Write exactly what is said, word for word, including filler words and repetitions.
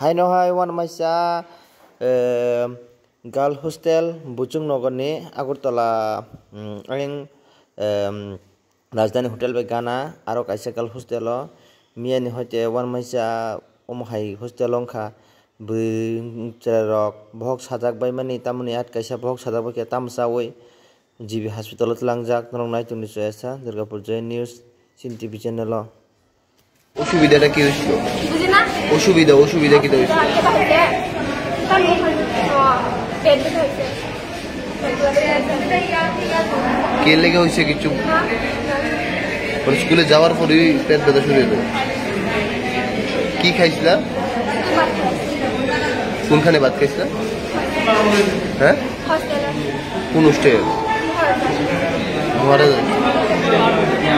Haino hai uanamaisa, eh, girl hostel Buchung Nogorni Agartala, mm, ayang, em, Rajdhani Hotel bai gana, aro kaisa girl hostel o miyani hoite uanamaisa omo hai hostel o wngkha. Bwrwi chwrairok bohok sajak baimani, tamoni at kaisa bohok sajak bai khe tamo chaui G B hospital o tlangjak. Norok nai tongdi Choyasa Durgapur Joy News, Chin T V channel o. অসুবিধাটা কি হয়েছিল? বুঝি না। অসুবিধা, অসুবিধা কি হয়েছিল? অসুবিধা হয়েছে। তার মুখ, আহ, পেট ব্যথা হয়েছে। কে লেগে হয়েছে কিছু? হ্যাঁ। মানে স্কুলে যাওয়ার পরেই পেট ব্যথা শুরু হলো? কি খাইছিলা? শুধু ভাত খাইছি। কোনখানে ভাত খাইছিলা? হ্যাঁ? হস্টেলে। কোন হোস্টেল? মহারাজা। মহারাজা।